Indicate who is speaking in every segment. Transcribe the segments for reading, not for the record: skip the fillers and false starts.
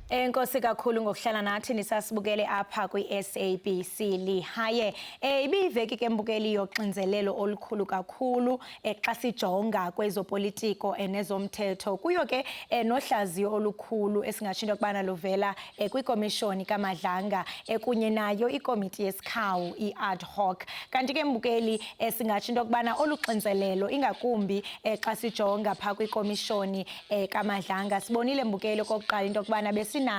Speaker 1: Enkosi kakhulu ngokuhlala nathi nisasibukele apha kwi-SABC Lihaye. Ibiyiveki ke mbukeli yoxinzelelo olukhulu kakhulu xa sijonga kwezopolitiko nezomthetho. Kuyo ke nohlaziyo olukhulu esingatsho into yokubana luvela kwikomishoni kaMadlanga kunye nayo ikomiti yesikhawu i-ad hoc. Kanti ke mbukeli singatsho into yokubana olu xinzelelo ingakumbi xa sijonga phaa kwikomishoni kaMadlanga, sibonile mbukeli okokuqala into yokubana besinaye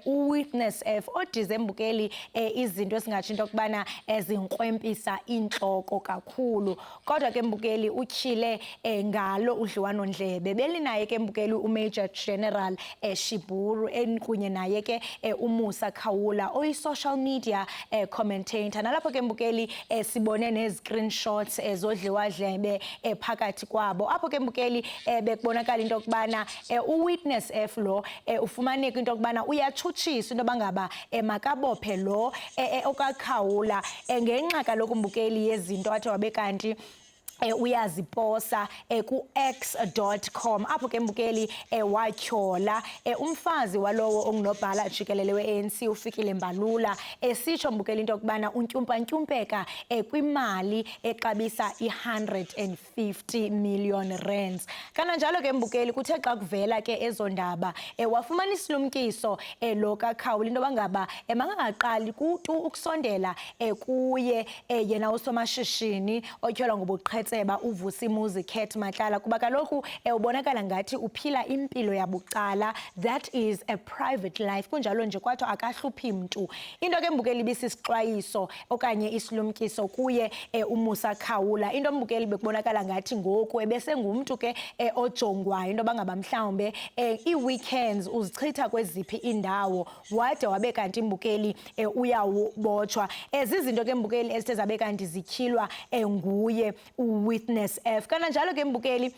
Speaker 1: uWitness F odize mbukeli izinto esingatsho into yokubana zinkrwempisa intloko kakhulu. Kodwa ke mbukeli utyhile ngalo udliwanondlebe. Belinaye ke mbukeli uMajor General Shiburu kunye naye ke uMusa Khawula oyi-social media commentator. Nalapho ke mbukeli sibone nee-screenshots zodliwadlebe phakathi kwabo. Apho ke mbukeli bekubonakala into yokubana uWitness F lo ufumaneka into yokubana uyatshutshiswa into yoba ngaba makabophe lo okaKhawula ngenxa kaloku mbukeli yezinto athi wabe kanti uyaziposa ku-x.com. Apho ke mbukeli watyhola umfazi walowo ongunobhala jikelele we-ANC uFikile Mbalula, esitsho mbukeli into yokubana untyumpantyumpeka kwimali exabisa i-150 million rands. Kananjalo ke mbukeli kuthe xa kuvela ke ezo ndaba wafumana isilumkiso lo kaKhawula into yoba ngaba makangaqali kutu ukusondela kuye yena usomashishini otyholwa ngobuqhetseba uVusimuzi Cat Matlala, kuba kaloku ubonakala ngathi uphila impilo yabucala, that is a private life. Kunjalo nje kwathiwa akahluphi mntu. Into ke mbukeli ibisisixwayiso okanye isilumkiso kuye uMusa Khawula. Into mbukeli bekubonakala ngathi ngoku ebesengumntu ke ojongwayo into yoba ngaba mhlawumbe ii-weekends uzichitha kweziphi iindawo, wade wabe kanti mbukeli uyawubotshwa. Zizinto ke mbukeli ezithe zabe kanti zityhilwa nguye uWitness F. Kananjalo ke mbukeli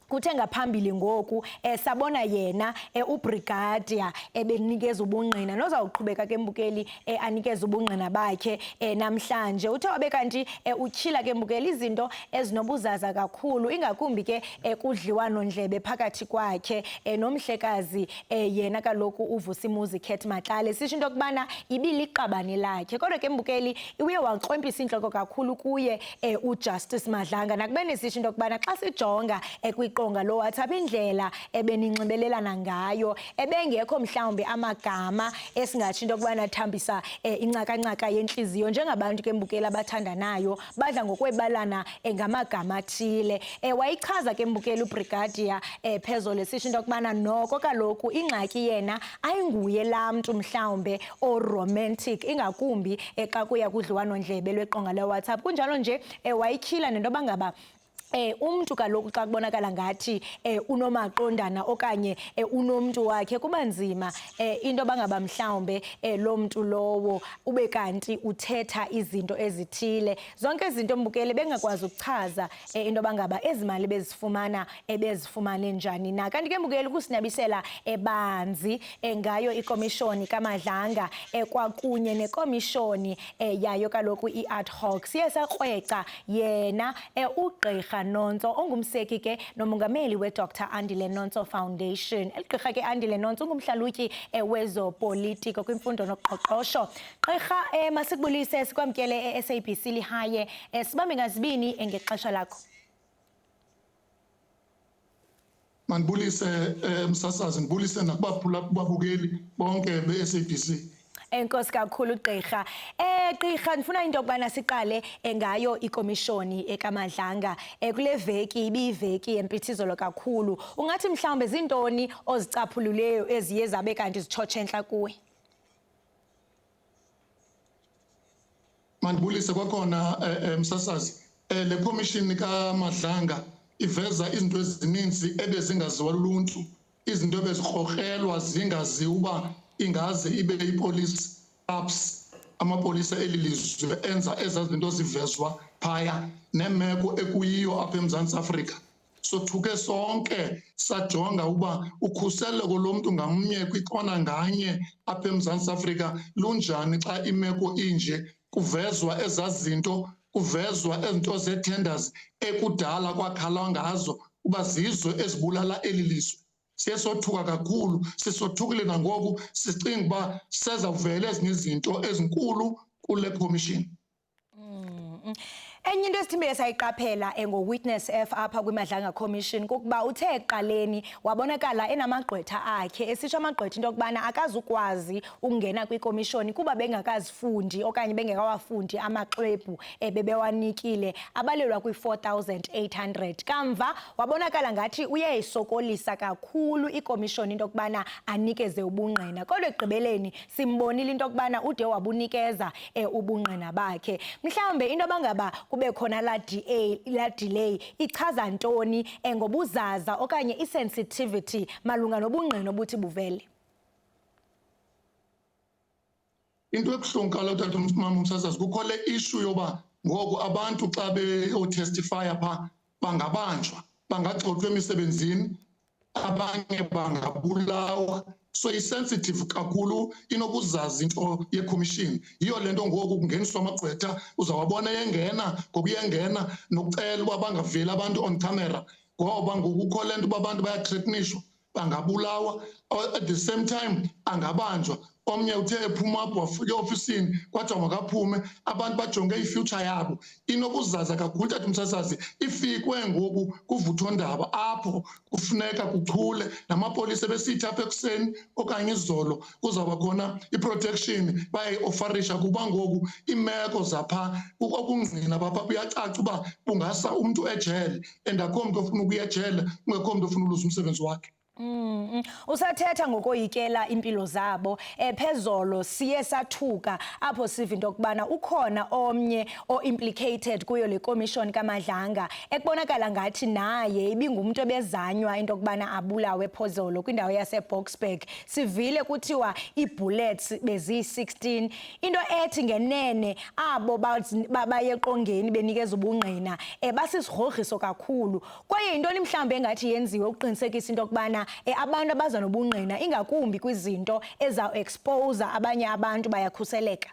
Speaker 1: kuthe ngaphambili ngoku sabona yena uBrigadier ebenikeza ubungqina nozawuqhubeka ke mbukeli anikeze ubungqina bakhe namhlanje. Uthe wabe kanti utyhila ke mbukeli izinto ezinobuzaza kakhulu, ingakumbi ke kudliwanondlebe phakathi kwakhe nomhlekazi yena kaloku uVusimuzi Cat Matlala, sisho into yokubana ibiliqabane lakhe. Kodwa ke mbukeli uye wankrwempisa intloko kakhulu kuye uJustice Madlanga, nakubeni sisho into yokubana xa sijonga kwiqonga loWhatsApp indlela ebeninxibelelana ngayo ebengekho mhlawumbi amagama esingatsho into yokubana thambisa incakancaca yentliziyo njengabantu ke mbukeli abathandanayo badla ngokwebalana ngamagama athile. Wayichaza ke mbukeli uBrigadier phezolo sisho into yokubana noko kaloku ingxaki yena ayinguye laa mntu mhlawumbe oromantic, ingakumbi xa kuya kudliwanondlebe lweqonga leWhatsApp. Kunjalo nje wayityhila nento yoba ngaba umntu kaloku xa kubonakala ngathi unomaqondana okanye unomntu wakhe, kuba nzima into bangaba mhlawumbe lo mntu lowo ube kanti uthetha izinto ezithile. Zonke izinto mbukeli bengakwazi ukuchaza into bangaba ezi mali bezifumana bezifumane njani na. Kanti ke mbukeli kusinabisela ebanzi ngayo ikomishoni kaMadlanga kwakunye nekomishoni yayo kaloku i-ad hoc, siye sakrweca yena uGqirha Nontso ongumseki ke nomongameli we-Dr Andile Nontso Foundation. Eli gqirha ke Andile Nontso ungumhlalutyi wezopolitiko kwimfundo noqoqosho. Gqirha, masikubulise, sikwamkele e-SABC Lihaye, sibambe ngazibini ngexesha lakho.
Speaker 2: Mandibulise msasazi, ndibulise nakubabukeli bonke be-SABC.
Speaker 1: Enkosi kakhulu gqirha. Gqirha, ndifuna into yokubana siqale ngayo ikomishoni ekaMadlanga. Kule veki ibiyiveki yempithizelo kakhulu. Ungathi mhlawumbe zintoni ozicaphululeyo eziye zabe kanti zitshotshe entla kuwe?
Speaker 2: Mandibulise kwakhona msasazi. Le komishini kaMadlanga iveza izinto ezininzi ebezingaziwa luluntu, izinto ebezikrokrelwa zingaziwa uba ingaze ibe ipolice ups, amapolisa eli lizwe enza ezaa zinto zivezwa phaya, nemeko ekuyiyo apha eMzantsi Afrika. Sothuke sonke sajonga uba ukhuseleko lomntu ngamnye kwikona nganye apha eMzantsi Afrika lunjani xa imeko inje, kuvezwa ezaa zinto. Kuvezwa ezinto zee-tenders ekudala kwakhalwa ngazo uba zizo ezibulala eli lizwe. Siye sothuka kakhulu, sisothukile nangoku, sicinga uba sezawuvela ezinye izinto ezinkulu kule commission.
Speaker 1: Enye into esithimbe sayiqaphela ngo-Witness F apha kwiMadlanga Commission kukuba uthe ekuqaleni wabonakala enamagqwetha akhe, esitsho amagqwetha into yokubana akazukwazi ukungena kwikomishoni kuba bengakazifundi okanye bengekawafundi amaxwebhu ebebewanikile abalelwa kwi-4,800. Kamva wabonakala ngathi uyayisokolisa kakhulu ikomishoni into yokubana anikeze ubungqina, kodwa ekugqibeleni simbonile into yokubana ude wabunikeza ubungqina bakhe. Mhlawumbe into abangaba kube khona la DA la delay ichaza ntoni ngobuzaza okanye isensitivity malunga nobungqina obuthi buvele?
Speaker 2: Into ebuhlungu kaloku, tata mama umsasazi, kukho le issue yoba ngoku abantu xa beyotestifya phaa bangabanjwa, bangagxothwa emisebenzini, abanye bangabulawa. So isensitive kakhulu, inokuzazi into yekhomishini. Yiyo le nto ngoku kungeniswa amagqwetha, uzawabona yengena ngokuyengena nokucela uba bangaveli abantu on camera, ngoba ngoku kukho le nto uba abantu bayathreatenishwa, bangabulawa, at the same time angabanjwa. Omnye uthe ephuma apho wafika eofisini kwathiwa makaphume. Abantu bajonge i-future yabo. Inokuzaza kakhulu, tata umsasazi, ifikwe ngoku kuvuthondaba apho kufuneka kuchule namapolisa ebesithi apha ekuseni okanye izolo kuzawuba khona i-protection, bayayiofarisha kuba ngoku iimeko zapha okungqina bapha kuyacaca uba bungasa umntu ejele, and akho mntu ofuna ukuya ejele, kungekho mntu ofuna uluza umsebenzi wakhe.
Speaker 1: Usathetha ngokoyikela impilo zabo, phezolo siye sathuka apho siva into yokubana ukhona omnye o-implicated kuyo le commission kaMadlanga ekubonakala ngathi naye ibingumuntu ebezanywa into yokubana abulawe phozolo kwindawo yaseBoksburg. Sivile kuthiwa ii-bullets beziyi-16, into ethi ngenene abo baye eqongeni benikeza ubungqina basisigrogriso kakhulu. Kwaye yintoni mhlawumbi engathi yenziwe ukuqinisekisa into yokubana abantu abaza nobungqina, ingakumbi kwizinto eza-expose abanye abantu, bayakhuseleka?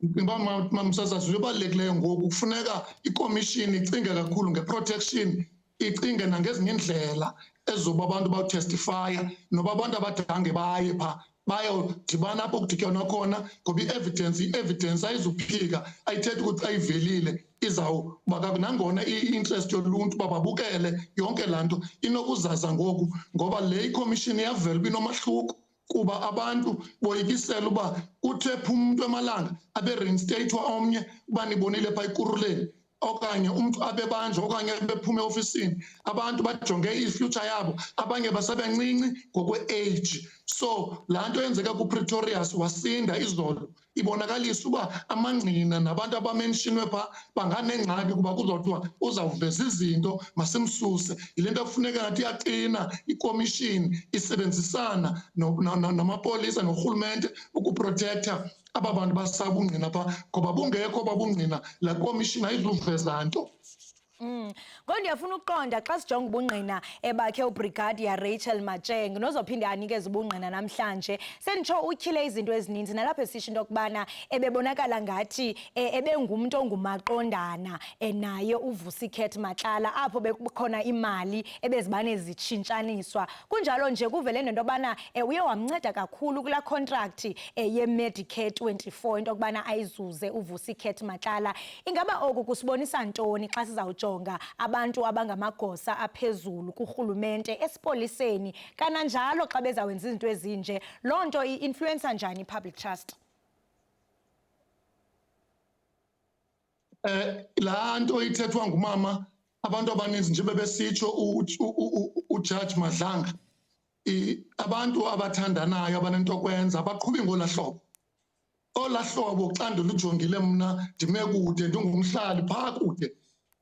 Speaker 2: Ndicinga uba, mamsasazi, into ebalulekileyo ngoku kufuneka ikomishini icinge kakhulu nge-protection, icinge nangezinye iindlela ezoba abantu bawutestifaya, noba abantu abadange baye phaa bayodibana apho kudityanwa khona, ngoba i-evidence ayizuphika, ayithethi ukuthi xa ivelile izawuba nangona i-interest yoluntu uba babukele yonke laa nto inokuzaza ngoku, ngoba le ikhomishini iyavela uba inomahluko, kuba abantu boyikisela uba kuthe phuma umntu emalanga abe reinstatwa omnye, uba nibonile phaa Ekurhuleni, okanye umntu abebanjwa okanye bephume eofisini. Abantu bajonge i-future yabo, abanye basebencinci ngokwe-age. So laa nto yenzeka kuPretorius wasinda izolo ibonakalisa uba amangqina nabantu abamenshinwe phaa banganengxaki, kuba kuzothiwa uzawuveza izinto, masimsuse. Yile nto kufuneka ngathi iyaqina ikomishini, isebenzisana namapolisa norhulumente ukuprotektha aba bantu basabungqina phaa, ngoba bungekho babungqina laa komishini ayizuveza nto.
Speaker 1: Ngoku ndiyafuna ukuqonda, xa sijonga ubungqina ebakhe uBrigadier Rachel Matjeng nozophinde anikeze ubungqina namhlanje, senditsho utyhile izinto ezininzi nalapho esisho into yokubana ebebonakala ngathi ebengumntu ongumaqondana naye uVusi Cat Matlala, apho bekukhona imali ebezibane zitshintshaniswa. Kunjalo nje kuvele nento yobana uye wamnceda kakhulu kulaa contract ye-Medicare 24 into yokubana ayizuze uVusi Cat Matlala. Ingaba oku kusibonisa ntoni xa sizawujonga abantu abangamagosa aphezulu kurhulumente, esipoliseni kananjalo, xa bezawenza izinto ezinje, loo nto i-influensa njani i-public trust?
Speaker 2: Laa nto ithethwa ngumama, abantu abaninzi nje bebesitsho uJudge Madlanga, abantu abathandanayo abanentokwenza abaqhubi ngolaa hlobo. Olaa hlobo xa ndilujongile mna ndime kude, ndingumhlali phaa kude,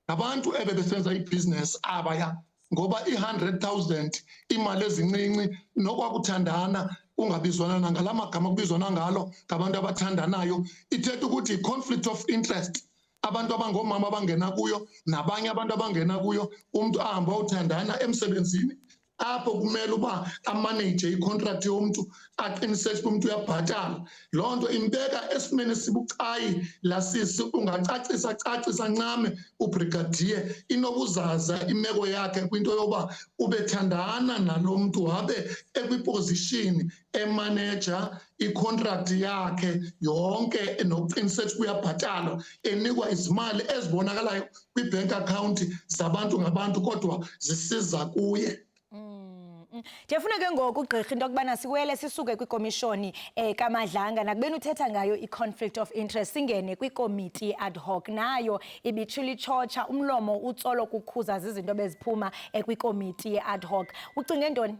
Speaker 2: ngabantu ebebesenza ibhizinesi abaya, ngoba i-100,000 imali ezincinci, nokwakuthandana kungabizwana nangala magama kubizwana ngalo ngabantu abathandanayo, ithetha ukuthi yi-conflict of interest. Abantu abangoomama abangena kuyo nabanye abantu abangena kuyo, umntu ahambe ayothandana emsebenzini. Apho kumele uba amanage icontract yomntu, aqinisekise uba umntu uyabhatala. Loo nto imbeka esimeni esibucayi laa sisi. Ungacacisa cacisa ncame ubrigadier, inobuzaza imeko yakhe kwinto yoba ubethandana nalo mntu wabe ekwiposition emaneja icontract yakhe yonke nokuqinisekisa uba uyabhatalwa, enikwa izimali ezibonakalayo kwi-bank account zabantu ngabantu, kodwa zisiza kuye.
Speaker 1: Ndiyafuna ke ngoku, gqirha, into yokubana siwele sisuke kwikomishoni kaMadlanga, nakubeni uthetha ngayo i-conflict of interest, singene kwikomiti ad hoc. Nayo ibitshilitshotsha umlomo utsolo kukhuza zizinto beziphuma kwikomiti ye-ad hoc. Ucinge ntoni?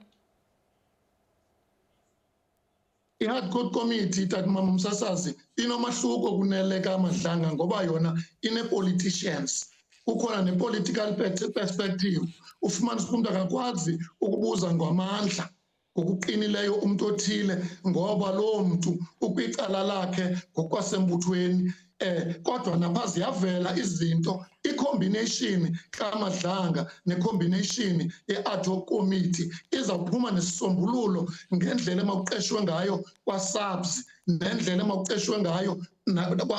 Speaker 2: I-ad hoc committee, tatomama umsasazi, inomahluko kunele kaMadlanga ngoba yona ine-politicians, kukhona ne-political perspective. Ufumanisa umntu akakwazi ukubuza ngamandla ngokuqinileyo umntu othile ngoba loo mntu ukwicala lakhe ngokwasembuthweni. Kodwa napha ziyavela izinto, i-combination kaMadlanga ne-combination ye-ad hoc committee izawuphuma nesisombululo ngendlela emakuqeshwe ngayo kwa-SAPS, nendlela emakuqeshwe ngayo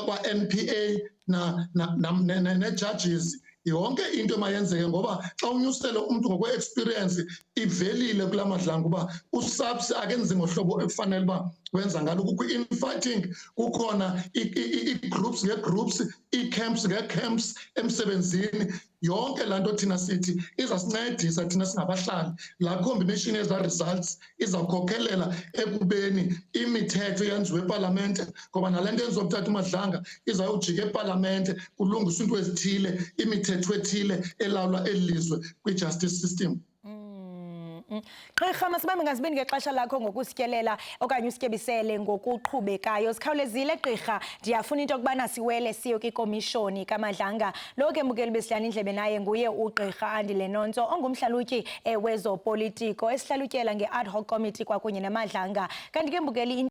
Speaker 2: kwa-NPA nee-judges. Yonke into emayenzeke, ngoba xa unyusele umntu ngokwe-experience, ivelile kulaa Madlanga uba uSAPS akenzi ngohlobo ekufanele uba wenza ngalo. Kukho i-infighting, kukhona ii-groups ngee-groups, ii-camps ngee-camps emsebenzini. Yonke laa nto thina sithi izasincedisa thina singabahlali. Laa combination yezaa results izawukhokhelela ekubeni imithetho yenziwe epalamente, ngoba nale nto yenziwa kutata uMadlanga izawujika epalamente, kulungiswe iinto ezithile, imithetho ethile elawula eli lizwe kwi-justice system.
Speaker 1: Gqirha, masibambe ngazibini ngexesha lakho ngokusityelela okanye usityebisele ngokuqhubekayo. Sikhawulezile, gqirha, ndiyafuna into yokubana siwele siye kwikomishoni kaMadlanga. Lo ke, mbukeli, besidlana indlebe naye nguye ugqirha Andile Nontso, ongumhlalutyi wezopolitiko, esihlalutyela nge-ad hoc committee kwakunye neMadlanga. Kanti ke, mbukeli,